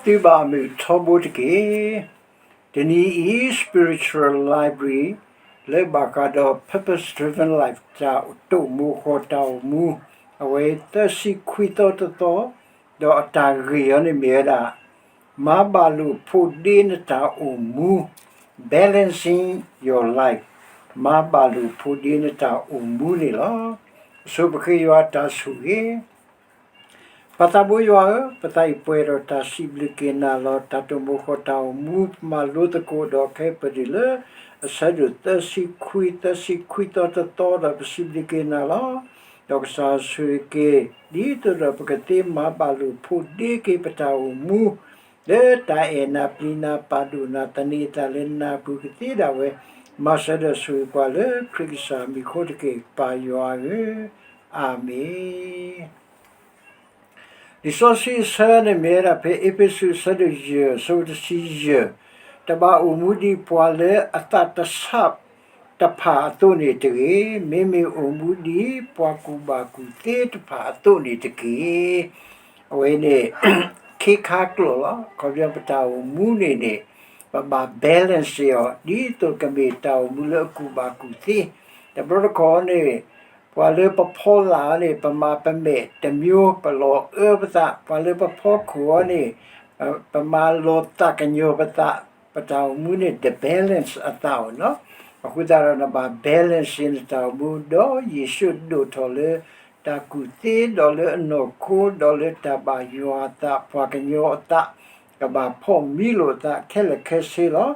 သုဘၣ်မုာ်ထီဘိတက့ၢ်. တနံၤအံၤ Spiritual Library လၢဘၣ်ဃးဒီး Purpose Driven Life တၢ်တိာ်မိၢ်ဃီတၢ်အိၣ်မူ, အဝဲသၢဆံခွံသီတသီ, ဒီးအတၢ်ဂ့ၢ်အံၤန့ၣ်မ့ၢ်ဝဲဒၣ် မၤဘၣ်လိာ်ဖိးဒ့နတၢ်အိၣ်မူ, Balancing Your Life, မၤဘၣ်လိာ်ဖိးဒ့နတၢ်အိၣ်မူန့ၣ်လီၤ. အဆိပဃ့ယွၤတၢ်ဆိၣ်ဂ့ၤ ပၢ်သးဘိယွၤဧၢ, ပသးအံၤပှဲၤဒီးတၢ်စံးဘျုးက့ၤနၤလီၤ. တၢ်တိာ်မိၢ်ဃီတၢ်အိၣ်မူ ပမၤလိသကိးဒီးခဲအံၤပတုၤလၢ အဆၢဒိၣ်သၢဆံခွံ သၢဆံခွံသီတသီဒီး ပစံးဘျုးက့ၤနၤလီၤ. ဒီးကစၢ်ဆိၣ်ဂ့ၤက့ၤ ဒ်သိးဒီးပကသ့မၤဘၣ်လိာ်ဖိးဒ့က့ၤပတၢ်အိၣ်မူ လၢတၢ်အဲၣ်နၤပျံၤနၤပာ်ဒိၣ်နၤ သန့ၤသးလၢနၤအပူၤကသ့ဒၣ်ဝဲ, မၤစၢၤဒီးဆိၣ်ဂ့ၤပှၤလၢခရံာ်ကစၢ်မံၤအဃိတက့ၢ် ပၢ်ယွၤဧၢ, အၤမ့ၣ်. လံာ်စီဆှံအဆၢန့ၣ်မ့ၢ်ဝဲဒၣ် ဖဲအ့းဖ့းစူးအဆၢဒိၣ်ယဲၢ် အဆၢဖိတဆံယဲၢ်, တဘၣ်အိၣ်မူဒ်ပှၤလၢအသးတဆးတဖၣ်အသိးန့ၣ်တဂ့ၤ, မ့မ့ၢ်အိၣ်မူဒ်ပှၤကူၣ်ဘၣ်ကူၣ်သ့တဖၣ်အသိးန့ၣ်တက့ၢ်. အဝဲန့ၣ် ခ့ခါကျိာ်လီၤ. ခီဖျိပတၢ်အိၣ်မူန့ၣ်န့ၣ် ပဘၣ် balance အီၤ ဒ်သိးကမ့ၢ်တၢ်အိၣ်မူလၢအကူၣ်ဘၣ်ကူၣ်သ့, တဘျီတခီၣ်န့ၣ် ပှၤလၢပဖီလာ်အီၤန့ၣ် ပမၤပမဲာ်တမျိုး ပလီၤအၢပသး, ပှၤလၢပဖီခိၣ်အီၤန့ၣ် ပမၤလီၤသးကညီၤပသး, ပတၢ်အိၣ်မူန့ၣ် တ balance အသးအီၤနီၤ. အဃိသတးဒီးနဘၣ် balance နတၢ်အိၣ်မူ ဒီးယ့ၣ်ၡူးဒိၣ်ထီၣ်လၢတၢ်ကူၣ်သ့ ဒီးလၢအနီၢ်ခိ ဒီးလၢတၢ်ဘၣ်ယွၤအသး ပှၤကညီအသး ကဘၣ်ဖီၣ်မံလိာ်အသးခဲလၢာ်ခဲဆ့လီၤ.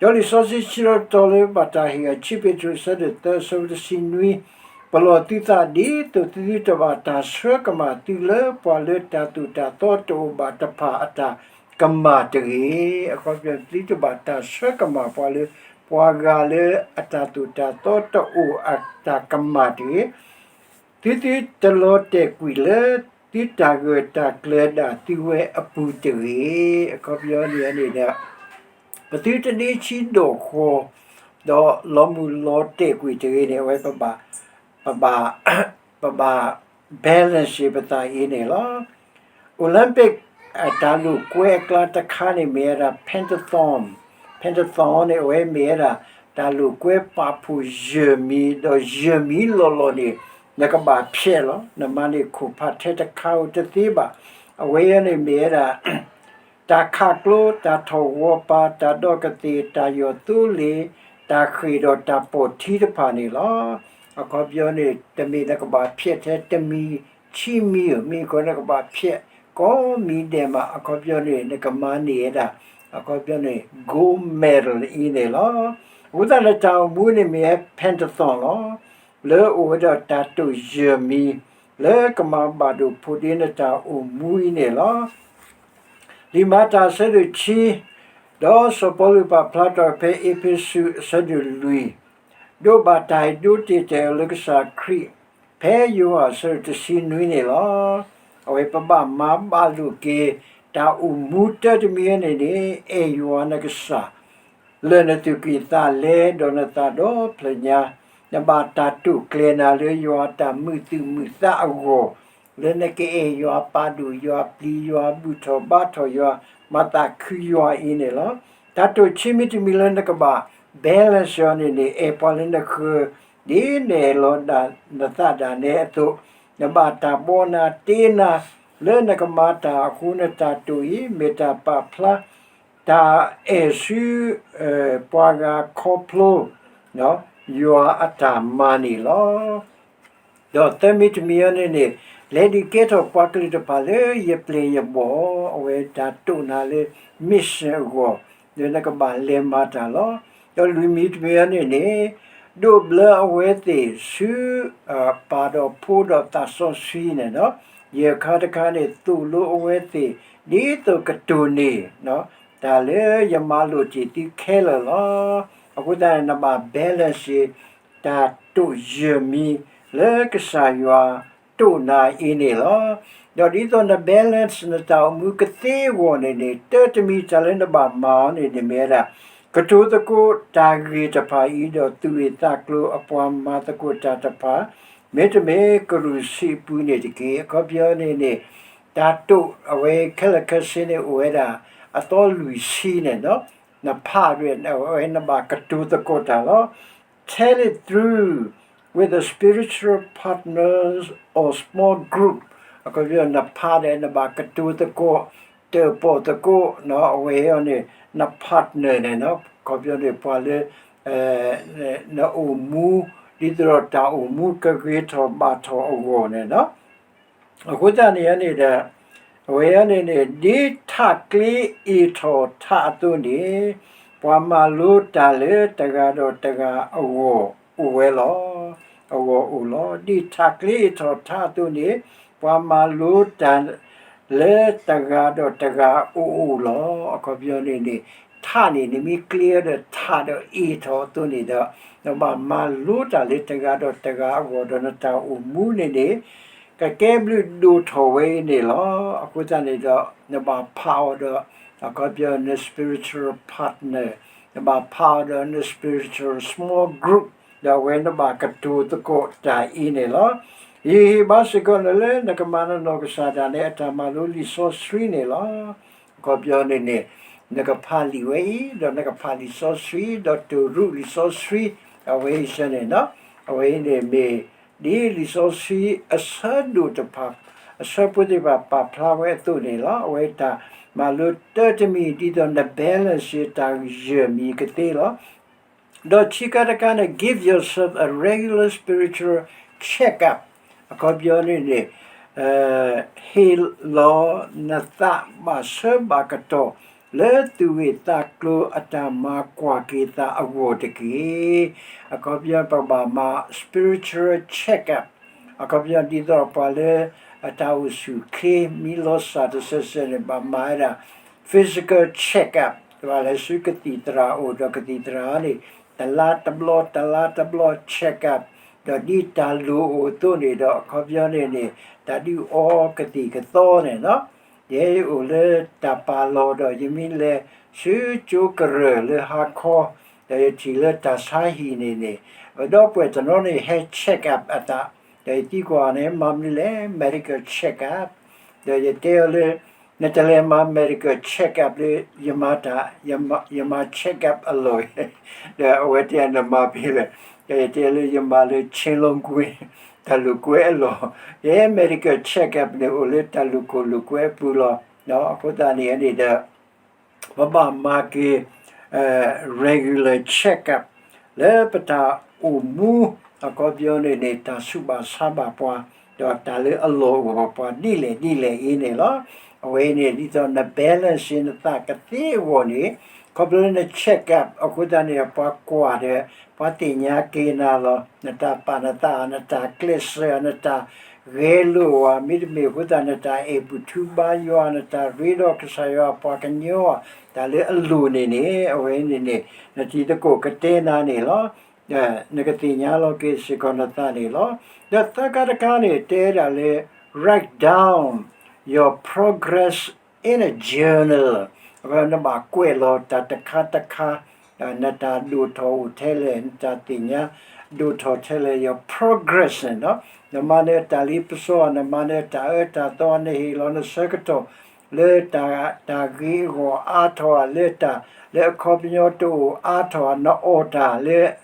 ဒီးလံာ်စီဆှံဆၢကတီၢ်လၢဘၣ်တၢ်ဟ့ၣ်အခံ ပ့းတရူး အဆၢဒိၣ်သၢ အဆၢဖိတဆံနွံ, ပလီၢ်သုသးဒ်သိးသုတဘၣ်တၢ်ဆှၢကမၣ်သုလၢ ပှၤလၢတၢ်သိၣ်တၢ်သီတအိၣ်ဘၣ်တဖၣ်အတၢ်ကမၣ်တဂ့ၤ. အခီပညီ သုတဘၣ်တၢ်ဆှၢကမၣ်ပှၤလၢ ပှၤဂၤလၢအတၢ်သိၣ်တၢ်သီတအိၣ်အတၢ်ကမၣ်တဂ့ၤ. သုသုတလီၤတဲာ်ကွံာ်လၢ သုတၢ်ဂၢၢ်တၢ်ကျၢၤဒၣ်သုဝဲအပူၤတဂ့ၤ. အခီပညီန့ၣ်န့ၣ်ဒီး ပသုတဒ့ဆံးဒီးဃီၤ ဒီးလီၤမုၢ်လီၤတဲာ်ကွံာ်တဂ့ၤန့ၣ် အဝဲ ပဘၣ် ပဘၣ် balance ပသးအံၤန့ၣ်လီၤ. Olympic တၢ်လိာ်ကွဲအကျါတခါန့ၣ်မ့ၢ်ဝဲဒၣ် pentathlon, pentathlon န့ၣ် အဝဲမ့ၢ်ဝဲဒၣ် တၢ်လိာ်ကွဲပာ်ဖှိၣ်ယဲၢ်မံၤ, ဒီးယဲၢ်မံၤလီၢ်လီၢ်န့ၣ် နကဘၣ်ဖျဲးလီၤ. နမၤန့ၢ်ခိၣ်ဖးထဲတခါဧိၤတသ့ဘၣ်. အဝဲအံၤန့ၣ်မ့ၢ်ဝဲဒၣ် တၢ်ခးကျိ, တၢ်ထီၣ်ဝီပၤ, တၢ်ဒီးကသ့ၣ်, တၢ်ယီၢ်သိလ့ၣ်, တၢ်ဃ့ၢ်ဒီးတၢ်ပိာ်ထံတဖၣ်န့ၣ်လီၤ. အခီပညီန့ၣ် တမ့ၢ်နကဘၣ်ဖျဲးထဲတမံၤဆံမံၤဧိၤ, မ့ၢ်ကီးနကဘၣ်ဖျဲးကိးမံၤဒဲးမး, အခီပညီန့ၣ် နကမၤန့ၢ်ဝဲဒၣ် အခီပညီန့ၣ် gold medal အံၤန့ၣ်လီၤ. အဃိသတးဒီးတၢ်အိၣ်မူန့ၣ်မ့ၢ်ဝဲ pentathlon လီၤ. လၢအိၣ်ဝဲဒီးတၢ်တိာ်ယဲၢ်မံၤ လၢကမၤဘၣ်ဒိၣ်ဖိးဒ့နတၢ်အိၣ်မူအံၤန့ၣ်လီၤ. လံာ်မၤတၢ်အဆၢဒိၣ်ခံ, ဒီးစီၤပီလူးပာ်ဖျါထီၣ်ဖဲအ့းဖ့းစူးအဆၢဒိၣ်လွံၢ်, ဒိးဘၣ်တၢ်အဲၣ်ဒိးတ့ၢ်တဲာ်အီၤလၢကစၢ်ခရံာ်, ဖဲယိၤဟၣ်အဆၢဒိၣ်တဆံနွံန့ၣ်လီၤ. အဝဲပဘၣ်မၤဘၣ်လိာ်က့ၤ တၢ်အိၣ်မူတၢတမံၤန့ၣ်န့ၣ် အဲၣ်ယွၤနကစၢ် လၢနသူၣ်ကံၢ်သးလဲဒီးနသးဒီဖျၢၣ်ညါ, နဘၣ်တၢ်တိာ်ကျဲၤနၤလၢယွၤတၢ်မုာ်သူၣ်မုာ်သးအဂီၢ်, လၢနကအဲၣ်ယွၤပာ်ဒိၣ်ယွၤပျံၤယွၤဘူၣ်ထီၣ်ဘါထီၣ်ယွၤ မၤသးခုယွၤအံၤန့ၣ်လီၤ. တၢ်တိာ်ခံမံၤတမံၤလၢနကဘၣ် balance အီၤန့ၣ်န့ၣ် အဲၣ်ပှၤလၢနဃၢၤ ဒ်နအဲၣ်လီၤနသးဒၣ်နဲအသိး, နဘၣ်တၢ်ဘီနၤတ့နၤ လၢနကမၤတၢ်အဃိ နတၢ်တိာ်အံၤ မ့ၢ်တၢ်ပာ်ဖျါ တၢ်အဲၣ်ဆူ ပှၤဂၤခီဖျိ ယွၤအတၢ်မၤန့ၣ်လီၤ. ဒီးသၢမံၤတမံၤအံၤန့ၣ်န့ၣ် လဲၤဒုးကဲထီၣ်ပှၤကလုာ်တဖၣ်လၢယပျဲၢ်ယဘီၣ်, အဝဲတၢ်တိာ်နၤလၢ mission အဂီၢ် လၢနကဘၣ်လဲၤမၤတၢ်လီၤ. ဒီးလွံၢ်မံၤတမံၤအံၤန့ၣ်န့ၣ် ဒိးဘျၢအဝဲသ့ၣ်ဆူ ပၢ်ဒီးဖိဒီးသးစီဆှံန့ၣ်ဒီး ယဲၢ်ခါတခါန့ၣ် သိၣ်လိအဝဲသ့ၣ် ဒ်သိးကတိၢ်န့ၢ် တၢ်လၢယမၤလိာ်တ့ၢ်သုခဲလၢာ်လီၤ. အဃိသတးန့ၣ် နဘၣ် balance တၢ်တိာ်ယဲၢ်မံၤ လၢကစၢ်ယွၤတိာ်နၤအံၤန့ၣ်လီၤ. ဒီးဒ်သိးန balance နတၢ်အိၣ်မူကသ့အဂီၢ်န့ၣ်န့ၣ် တၢတမံၤတၢ်လၢနဘၣ်မၤအီၤန့ၣ်န့ၣ်မ့ၢ်ဝဲဒၣ် ကတိၤသကိးတၢ်ဂ့ၢ်တဖၣ်အံၤ ဒီးသူၣ်ဂ့ၢ်သးကျိၤအပှၤမၤသကိးတၢ်တဖၣ် မ့တမ့ၢ်ကရူၢ်ဆံးအပူၤန့ၣ်တက့ၢ်. အခီပညီန့ၣ်န့ၣ် တၢ်တိာ်အဝဲခဲလၢာ်ခဲဆ့န့ၣ်အိၣ်ဝဲဒၣ် အသီလွံၢ်ဆံန့ၣ်ဒီး နဖးဒၣ် အဝဲနဘၣ်ကတိၤသကိးတၢ်လီၤ. Tell it through with a spiritual partners or small group. အခီပညီ နဖးဒီးနဘၣ်ကတိၤသကိး, တၢၣ်ပီၣ်သကိး အဝဲအံၤန့ၣ် န partner န့ၣ် အခီပညီန့ၣ် ပှၤလၢ နအိၣ်မူ ဒ်သိးဒီးတၢ်အိၣ်မူကဂ့ၤထီၣ်ဘၣ်ထီၣ်အဂီၢ်န့ၣ်လီၤ. အဃိသတးန့ၣ်န့ၣ်ဒီး အဝဲအံၤန့ၣ်န့ၣ် ဒ်ထးကျ့အ့ၣ်ထီၣ်ထးအသိးန့ၣ် ပှၤမၤလိတၢ်လၢတဂၤဒီးတဂၤအဂီၢ်အိၣ်ဝဲလီၤ. အဂီၢ်အိၣ်လီၤ. ဒ်ထးကျ့အ့ၣ်ထီၣ်ထးအသိးန့ၣ် ပှၤမၤလိတၢ် လၢတဂၤဒီးတဂၤအအိၣ်လီၤ. အခီပညီန့ၣ်န့ၣ် ထးန့ၣ် နမ့ၢ်ကျ့အီၤဒီးထးဒီးအ့ၣ်ထီၣ်အသိးန့ၣ်ဒီး နဘၣ်မၤလိတၢ်လၢတဂၤဒီးတဂၤအဂီၢ်ဒီး နတၢ်အိၣ်မူန့ၣ်န့ၣ် ကကဲဘျုးဒိၣ်ထီၣ်ဝဲအံၤန့ၣ်လီၤ. အဃိသတးန့ၣ်ဒီး နဘၣ်ဖးအီၤဒီး အခီပညီ န spiritual partner, နဘၣ်ဖးအီၤဒီး န spiritual small group, ဒီးအဝဲနဘၣ်ကတိၤသကိးတၢ်အံၤန့ၣ်လီၤ. ယဟ့ၣ်ဘါစ့ၢ်ကီးနၤလၢ နကမၤနနီၢ်ကစၢ်ဒၣ်နဲအတၢ်မၤလိလံာ်စီဆှံန့ၣ်လီၤ. အခီပညီန့ၣ်န့ၣ် နကဖးလံာ်ဝဲအံၤ ဒီးနကဖးလံာ်စီဆှံ ဒီးတိၢ်ရူးလံာ်စီဆှံ အဝဲအံၤစ့ၢ်န့ၣ်လီၤ. အဝဲအံၤန့ၣ်မ့ၢ် ဒ်လံာ်စီဆှံအဆၢဒိၣ်တဖၣ် အဆၢဖိသ့ၣ်တဖၣ်ပာ်ဖျါဝဲအသိးန့ၣ်လီၤ. အဝဲတၢ်မၤလိတၢတမံၤ ဒ်သိးန balance တၢ်ယၢၢ်မံၤကသ့လီၤ. ဒီးခံခါတခါန့ၣ် give yourself a regular spiritual check-up. အခီပညီန့ၣ်န့ၣ် ဟ့ၣ်လီၤနသးဘၣ်ဆၢဘၣ်ကတီၢ် လၢသူၣ်ဂ့ၢ်သးကျိၤအတၢ်မၤကွၢ်က့ၤသးအဂီၢ်တက့ၢ်. အခီပညီပကဘၣ်မၤ spiritual check-up. အခီပညီဒ်သိးပှၤလၢ အတၢ်အိၣ်ဆူၣ်အိၣ်ချ့ မံလီၤစၢ်တစဲးစဲးန့ၣ် ဘၣ်မၤဝဲဒၣ် physical check-up, ပှၤလဲၤဆူကသံၣ်သရၣ်အအိၣ်ဒီးကသံၣ်သရၣ်န့ၣ် တလါတဘျီ တလါတဘျီ check-up, ဒီးဒ်တၢ်လိၣ်အိၣ်အသိးန့ၣ်ဒီး အခီပညီန့ၣ်န့ၣ် တၢ်ဒုးအီကသံၣ်ကသီန့ၣ်လီၤ. ယဲယအိၣ်လၢတၢ်ပာ်လီၤဒီး ယမ့ၢ်လဲၤဆူကၠိကရၢၢ်လၢဟါခီ ဒီးယထံၣ်လၢတၢ်ဆါဟံၣ်န့ၣ်န့ၣ် ဒီပုၢ်ဝဲၢ်တနီၤန့ၣ် ဟဲ check-up အသး, ဒီးယသံကွၢ်န့ၣ် မၤမနုၤလဲၣ် medical check-up, ဒီးယတဲအီၤလၢ နတလဲၤမၤ medical check-up လၢ ယမၤတၢ် ယမၤ check-up အလီၢ်, ဒီးအဝဲတဲ နမၤဖဲလဲၣ်, ဒီးယတဲလၢယမၤလၢ ဆ့လီကွဲ တၢ်လိာ်ကွဲအလီၢ်, ယဲ medical check-up န့ၣ် အိၣ်လၢတၢ်လိာ်ခိၣ်လိာ်ကွဲအပူၤလီၤ. အဃိသတးန့ၣ်န့ၣ်ဒီး ပဘၣ်မၤက့ၤ regular check-up လၢပတၢ်အိၣ်မူ အခီပညီန့ၣ်န့ၣ် တၢ်ဆူးဘၣ်ဆါဘၣ်ပှၤ ဒီးတၢ်လၢအလီၢ်အိၣ်ဘၣ်ပှၤဒ်လဲၣ်ဒ်လဲၣ်အံၤန့ၣ်လီၤ. အဝဲအံၤန့ၣ် ဒ်သိးန balance နသးကသ့အဂီၢ်န့ၣ် ခီဖျိလၢန check-up အဃိသတးန့ၣ် ပှၤကွၢ်ဒီး ပှၤသ့ၣ်ညါက့ၤနၤလီၤ. နတၢ်ပာ်နသး နတၢ်ကျဲးစၢး နတၢ်ဂဲၤလိာ်ဧါ, မ့တမ့ၢ်အဃိသတး နတၢ်အဲၣ်ဘူၣ်ထူဘါယွၤ နတၢ်ရ့ဒီးကစၢ်ယွၤအပှၤကညီဧါ, တၢ်လၢအလိၣ်န့ၣ်န့ၣ် အဝဲန့ၣ်န့ၣ် နတံၤသကိးကတဲနၤန့ၣ်လီၤ. နကသ့ၣ်ညါလီၤက့ၤစ့ၢ်ကီးနသးန့ၣ်လီၤ. ဒီးသၢခါတခါန့ၣ် တဲဒၣ်လၢ write down your progress in a journal, နဘၣ်ကွဲးလီၤတၢ်တခါတခါ နတၢ်ဒိၣ်ထီၣ်အိၣ်ထဲလဲၣ်, နတၢ်သ့ၣ်ညါဒိၣ်ထီၣ်ထဲလဲၣ်, your progress န့ၣ်လီၤ. နမၤနၢၤတၢ်လ့ပစီဧါ, နမၤနၢၤတၢ်အၢတၢ်သီ, နဟ့ၣ်လီၤနဆၢကတီၢ်လၢတၢ်ဂ့ၤအဂီၢ်အါထီၣ်ဧါ, လၢတၢ်လၢအခီပညီတအိၣ်အါထီၣ်ဧါ, နအီၣ်တၢ်လၢ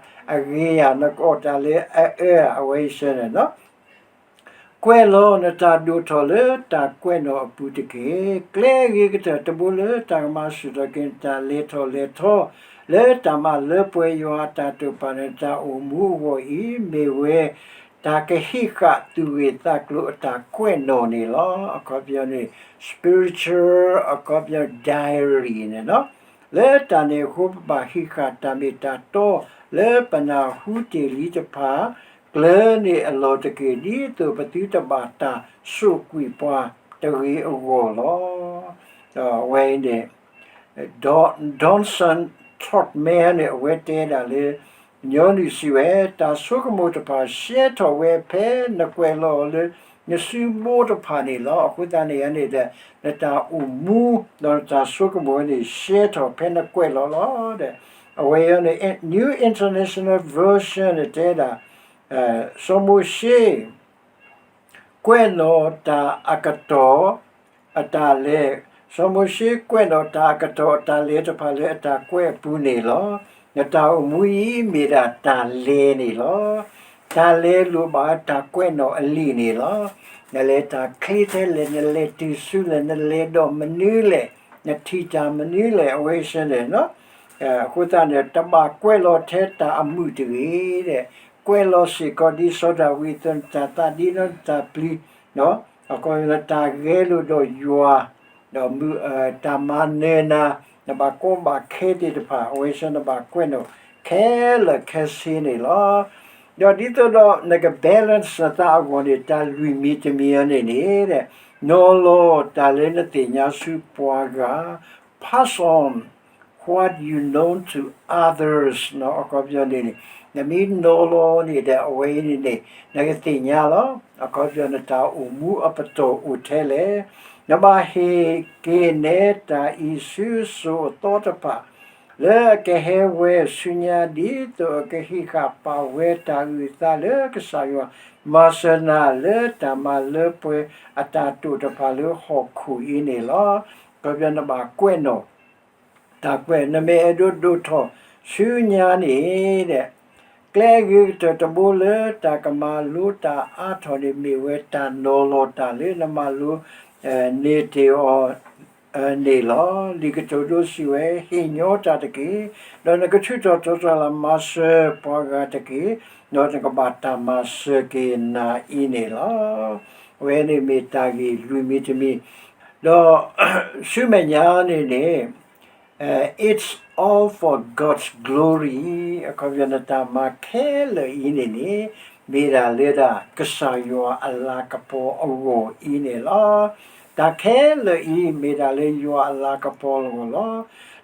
အဂ့ၤဧါ, နကအီၣ်တၢ်လၢအအၢဧါ, အဝဲအံၤစ့ၢ်န့ၣ်လီၤ. ကွဲးလီၤနတၢ်ဒိၣ်ထီၣ်လၢတၢ်ကွဲးနီၣ်အပူၤတက့ၢ်. ကျဲအဂ့ၤကတၢၢ်တဘိလၢတၢ်ကမၤဆူၣ်ထီၣ်က့ၤနတၢ်လဲၤထီၣ်လဲၤထီ လၢတၢ်မၤလၢပှဲၤယွၤအတၢ်တိာ်ပာ်န့ၣ် နတၢ်အိၣ်မူအဂီၢ်အံၤ မ့ၢ်ဝဲတၢ်ကဟံးဃာ်သူၣ်ဂ့ၢ်သးကျိၤအတၢ်ကွဲးနီၣ်န့ၣ်လီၤ. အခီပညီန့ၣ် spiritual အခီပညီ diary န့ၣ်လီၤ. လၢတၢ်န့ၣ်အဃိ ပဘၣ်ဟံးဃာ်တၢ်မ့ၢ်တၢ်တီ လၢပနၢ်ဟူတ့ၢ်လံတဖၣ် ကျၢၤန့ၢ်အလီၢ်တက့ၢ်, ဒ်သိးပသုတဘၣ်တၢ်စူးကွံာ်ပှၤတဂ့ၤအဂီၢ်လီၤ. ဒီးအဝဲအံၤန့ၣ် Don- Dodson Trotman န့ၣ် အဝဲတဲဒၣ်လၢ ညီနုၢ်စံးဝဲ တၢ်ဆိကမိၣ်တဖၣ် ရှဲထီၣ်ဝဲဖဲနကွဲးလီၤလၢ နစုဘိတဖၣ်န့ၣ်လီၤ. အဃိသတးန့ၣ်န့ၣ်ဒီး နတၢ်အိၣ်မူ ဒီးနတၢ်ဆိကမိၣ်ဝဲန့ၣ် ရှဲထီၣ်ဖဲနကွဲးလီၤလီၤဒီး အဝဲအံၤန့ၣ် New International Version န့ၣ် တဲဒၣ် စီၤမိၤၡ့ ကွဲးနီၣ်တၢ်အကတီၢ် အတၢ်လဲၤ စီၤမိၤၡ့ကွဲးဒီးတၢ်အကတီၢ်အတၢ်လဲၤတဖၣ်လၢအတၢ်ကွဲးအပူၤန့ၣ်လီၤ. နတၢ်အိၣ်မူအံၤမ့ၢ်ဒၣ်တၢ်လဲၤန့ၣ်လီၤ. တၢ်လဲၤလိၣ်ဘၣ်တၢ်ကွဲးနီၣ်အလံာ်န့ၣ်လီၤ. နလဲၤတၢ်ချ့ထဲလဲၣ်, နလဲၤတုၤဆူလဲၣ်, နလဲၤဒီးမနုၤလဲၣ်, နထံၣ်တၢ်မနုၤလဲၣ်, အဝဲစ့ၢ်န့ၣ် အဃိသတးန့ၣ် တဘၣ်ကွဲးလီၤထဲတၢ်အမုာ်တဂ့ၤ, ကွဲးလီၤစ့ၢ်ကီးဒ်စီၤဒၤဝံးအသိး နတၢ်သးဒ့ဒီးနတၢ်ပျံၤ, အခီပညီ နတၢ်ဂဲၤလိာ်ဒီးယွၤ, ဒီးမုၢ်, တၢ်မၤနၢၤနၤ, နဘၣ်ကီဘၣ်ခဲသ့ၣ်တဖၣ် အဝဲစ့ၢ်နဘၣ်ကွဲးနီၣ်ခဲလၢာ်ခဲဆ့န့ၣ်လီၤ. ဒီးဒ်သိးဒီးနက balance နသးအဂီၢ်န့ၣ် တၢ်လွံၢ်မံၤတမံၤအံၤန့ၣ်န့ၣ်, နီၤလီၤတၢ်လၢနသ့ၣ်ညါဆူပှၤဂၤ, pass on what you know to others အခီပညီန့ၣ်န့ၣ်, နမ့ၢ်နီၤလီၤန့ၣ်ဒီး အဝဲအံၤန့ၣ်န့ၣ် နကသ့ၣ်ညါလီၤ. အခီပညီ နတၢ်အိၣ်မူအပတီၢ်အိၣ်ထဲလဲၣ်. နဘၣ်ဟ့ၣ်က့ၤနဲတၢ်အံၤဆူစိၤအသီတဖၣ် လၢအကဟဲဝဲဆူညါ ဒ်သိးအကဟံးဃာ်ပာ်ဝဲတၢ်အုၣ်အသးလၢကစၢ်ယွၤ မၤစၢၤနၤလၢတၢ်မၤလၢပှဲၤအတၢ်တိာ်တဖၣ်လၢဟီၣ်ခိၣ်အံၤန့ၣ်လီၤ. အခီပညီ နဘၣ်ကွဲးနီၣ် တၢ်ကွဲး နမ့ၢ်အဲၣ်ဒိးဒိၣ်ထီၣ်ဆူညါန့ၣ်ဒီး, ကျဲအဂ့ၤကတၢၢ်တဘိလၢတၢ်ကမၤလိတၢ်အါထီၣ်န့ၣ် မ့ၢ်ဝဲတၢ်နီၤလီၤတၢ်လၢနမၤလိ န့ၢ်တ့ၢ်အီၤန့ၣ်လီၤ. လံာ်ကတိၤဒိစံးဝဲ, ဟ့ၣ်ညီတၢ်တက့ၢ်, ဒီးနကထုးထီၣ်တီတြၢ်လၢ်မၤစၢၤပှၤဂၤတက့ၢ်, ဒီးနကဘၣ်တၢ်မၤစၢၤက့ၤနၤအံၤန့ၣ်လီၤ. အဝဲန့ၣ်မ့ၢ်တၢ်ဂ့ၢ်လွံၢ်မံၤတမံၤ, ဒီးဆူမဲာ်ညါန့ၣ်န့ၣ် It's all for God's glory, အခီပညီ နတၢ်မၤခဲလၢာ်အံၤန့ၣ်န့ၣ် မ့ၢ်ဒၣ်လၢဒၣ်ကစၢ်ယွၤအလၤကပီၤအဂီၢ်အံၤန့ၣ်လီၤ. တၢ်ခဲလၢာ်အံၤ မ့ၢ်ဒၣ်လၢယွၤအလၤကပီၤအဂီၢ်လီၤ.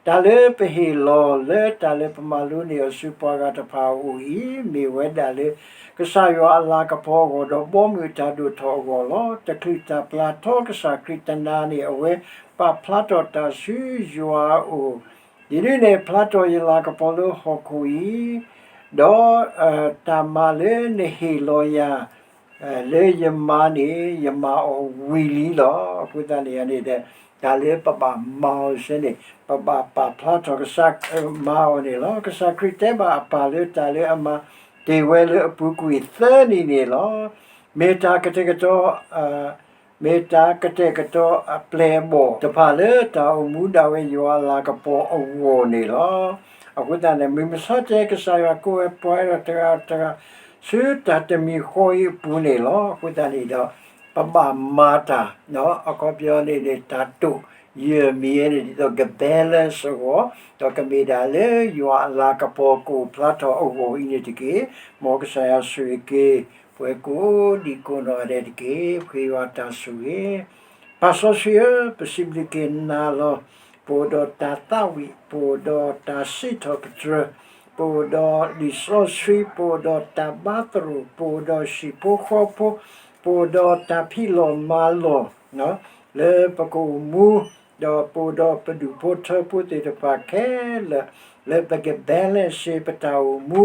တၢ်လၢပဟ့ၣ်လီၤလၢတၢ်လၢပမၤလိန့ၢ်အီၤဆူပှၤဂၤတဖၣ်အအိၣ်အံၤ မ့ၢ်ဝဲဒၣ်လၢ ကစၢ်ယွၤအလၤကပီၤအဂီၢ် ဒီးဘီမုၢ်အတၢ်ဒိၣ်ထီၣ်အဂီၢ်လီၤ. တချုးတၢ်ပျၢ်ထီကစၢ်ခရံာ်တနၤန့ၣ် အဝဲပာ်ဖျါထီၣ်တၢ်ဆူယွၤအအိၣ်, ဒ်ဒုးနဲၣ်ဖျါထီၣ် ယလၤကပီၤလၢဟီၣ်ခိၣ်အံၤ, ဒီးတၢ်မၤလၢနဟ့ၣ်လီၤယၤ လၢယမၤန့ၣ် ယမၤအီၤဝံၤလံလီၤ. အဃိသတးန့ၣ်န့ၣ်ဒီး တၢ်လၢပဘၣ်မၤအီၤစ့ၢ်န့ၣ် ပဘၣ်ပာ်ဖျါထီၣ်ကစၢ်မၤအီၤန့ၣ်လီၤ. ကစၢ်ခရံာ်တဲဘၣ်အပၢ်လၢတၢ်လၢအမၤတ့ၢ်ဝဲလၢအပူၤကွံာ်သၢနံၤန့ၣ်လီၤ. မ့ၢ်တၢ်ကတဲာ်ကတီၤ မ့ၢ်တၢ်ကတဲာ်ကတီၤအပျဲၢ်အဘီၣ်တဖၣ်လၢတၢ်အိၣ်မူဒၣ်ဝဲယွၤအလၤကပီၤအဂီၢ်န့ၣ်လီၤ. အဃိသတးန့ၣ် မုၢ်မဆါတနံၤ ကစၢ်ယွၤကိးဝဲပှၤဒီးတဂၤတဂၤ ဆူတၢ်တမံၤဃီအံၤအပူၤန့ၣ်လီၤ. အဃိသတးန့ၣ်ဒီး ပဘၣ်မၤတၢ် အခီပညီန့ၣ်န့ၣ် တၢ်တိာ်ယဲၢ်မံၤန့ၣ် ဒ်သိးက balance အဂီၢ်, ဒီးကမ့ၢ်ဒၣ်လၢယွၤအလၤကပီၤကအိၣ်ဖျါထီၣ်အဂီၢ်အံၤန့ၣ်တက့ၢ်. မ်ကစၢ်ယွၤဆိၣ်ဂ့ၤက့ၤ ပှၤကိးဒံကိးနီၢ်ဂၤဒဲးတက့ၢ်. ပဃ့ယွၤတၢ်ဆိၣ်ဂ့ၤ. ပၢ်စီဆှံဧၢ, ပစံးဘျုးက့ၤနၤလီၤ. ပအိၣ်ဒီးတၢ်သးဝံၣ်, ပအိၣ်ဒီးတၢ်စံးထီၣ်ပတြၢၤ, ပအိၣ်ဒီးလံာ်စီဆှံ, ပအိၣ်ဒီးတၢ်ဘါသရိာ်, ပအိၣ်ဒီးဟံၣ်ဖိဃီဖိ, ပအိၣ်ဒီးတၢ်ဖံးလီၢ်မၤလီၢ် လၢပကအိၣ်မူ, ဒီးပအိၣ်ဒီးပဒူၣ်ဖိထၢဖိသ့ၣ်တဖၣ်ခဲလၢာ်, လၢပက balance ပတၢ်အိၣ်မူ,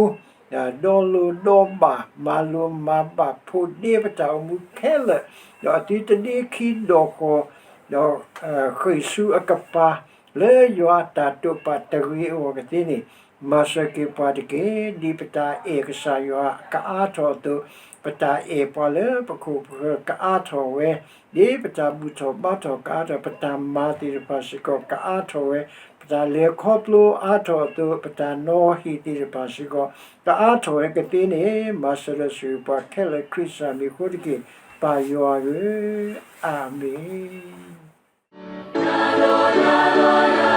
ဒီးဒီလိၤဒီဘၣ်, မၤလိၤမၤဘၣ်ဖိးဒ့ပတၢ်အိၣ်မူခဲလၢာ်, ဒီးအသုတဒ့ခံဒီးဃီ, ဒီးဃ့ၢ်ဆူအကပၤ လၢယွၤအတၢ်တိာ်ပာ်တဂ့ၤအဂီၢ်ကသ့န့ၣ်, မၤစၢၤက့ၤပှၤတက့ၢ်. ဒ်ပတၢ်အဲၣ်ကစၢ်ယွၤကအါထီၣ်အသိး, ပတၢ်အဲၣ်ပှၤလၢပခိၣ်ပဃၢၤကအါထီၣ်ဝဲ, ဒ်ပတၢ်ဘူၣ်ထီၣ်ဘါထီၣ်ကအါထီၣ်, ပတၢ်မၤသ့ၣ်တဖၣ်စ့ၢ်ကီးကအါထီၣ်ဝဲ, ပတၢ်လဲၤခီဖျိအါထီၣ်အသိး, ပတၢ်နီၤဟ့ၣ်သ့ၣ်တဖၣ်စ့ၢ်ကီး ကအါထီၣ်ဝဲကသ့န့ၣ်, မၤစၢၤဒီးဆိၣ်ဂ့ၤပှၤခဲလၢာ်ခရံာ်စၢ်မံၤအဃိတက့ၢ်. ပၢ်ယွၤဧၢ, အၤမ့ၣ်.